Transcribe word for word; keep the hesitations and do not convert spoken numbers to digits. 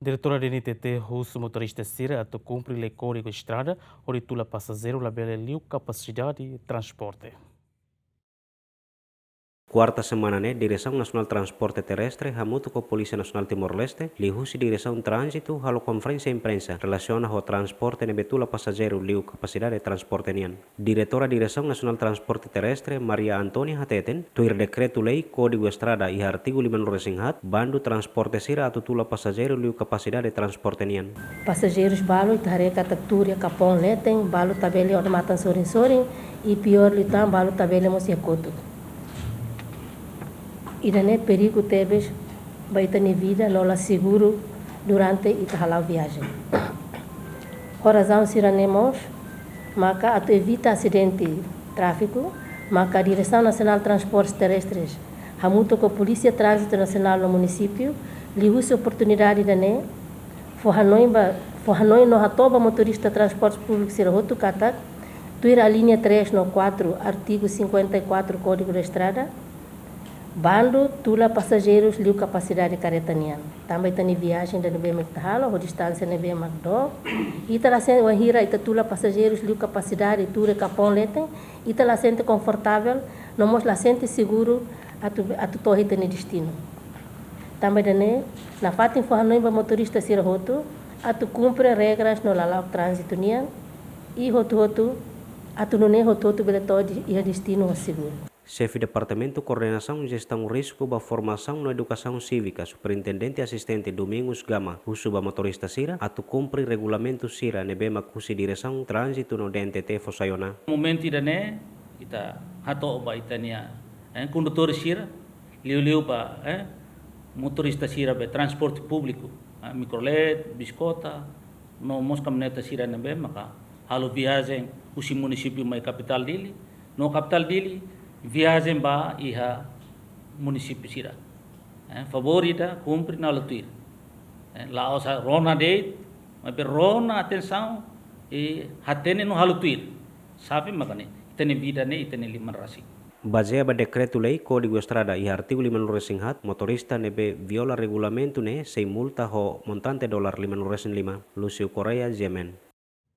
Diretora D N T T husu motorista sira atu kumpre lei Kódigu Estrada, hodi tula pasajeiru labele liu kapasidade transporte. Kuarta semana ne'e, Diresaun Nasionál Transporte Terrestre hamutuk ho Polísia Nasionál Timor-Leste, liuhusi Diresaun Tránzitu halo konferénsia imprensa relasiona ho transporte ne'ebé tula pasajeiru liu kapasidade transporte nian. Diretora Diresaun Nasionál Transporte Terrestre, Maria Antónia hateten, tuir dekretu-lei Kódigu Estrada iha artigu limanulu-resin-haat, bandu transporte sira atu tula pasajeiru liu kapasidade transporte nian. Pasajeirus balu ita haree katak tuur iha kapaun leten, balu tabele odamatan sorin-sorin, i piór liután balu tabele mós iha kotuk. Ida-ne'e perigu tebes ba ita-nia vida no la seguru durante ita hala'o viajen. Ho razaun sira-ne'e mós maka atu evita asidente tráfiku, maka Diresaun Nasionál Transportes Terrestres hamutuk ho Polísia Tránzitu Nasionál no munisípiu, liuhusi oportunidade ida-ne'e, fó hanoin ba, fó hanoin no hato'o ba motorista transporte públiku sira hotu katak, tuir alínea três no quatro, artigu cinquenta e quatro Kódigu Estrada, bandu tula pasajeirus liu kapasidade karreta nian. Tanba ita-nia viajen ida ne'ebé mak ita halo, ho distánsia ne'ebé mak dook, ita la sen-, wainhira ita tula pasajeirus liu kapasidade tuur iha kapaun leten, ita la sente konfortavel, no mós la sente seguru atu, atu to'o iha ita-nia destinu. Tanba ida-ne'e, nafatin fó hanoin ba motorista sira hotu atu kumpre regras no lala'ok tránzitu nian, i hotu-hotu, atu nune'e hotu-hotu bele to'o di-, iha destinu ho seguru. Xefe Departamentu Koordenasaun Jestaun Risku ba Formasaun no Edukasaun Sívika, Superintendente Asistente Domingos Gama, husu ba motorista sira atu kumpre regulamentu sira ne'ebé mak husi Diresaun Tránzitu no D N T T fó sai ona. Momentu ida-ne'e, ita hato'o ba ita-nia, eh, kondutór sira, liuliu ba, eh, motorista sira be transporte públiku, eh, mikrolet, biskota, no mós kamioneta sira ne'ebé maka halo viajen husi munisípiu mai kapitál Dili, no kapitál Dili viajen ba iha munisípiu sira. Eh, favór ita kumpre no halo tuir. Eh, la'ós rona de'it, maibé rona atensaun, i hatene no halo tuir. Xave maka ne'e, ita-nia vida ne'e, ita-nia liman rasik. Bazeia ba dekretu-lei Kódigu Estrada iha artigu limanulu-resin-haat, motorista ne'ebé viola regulamentu ne'e sei multa ho montante dolar limanulu-resin-lima. Lúcio Correia, G M N.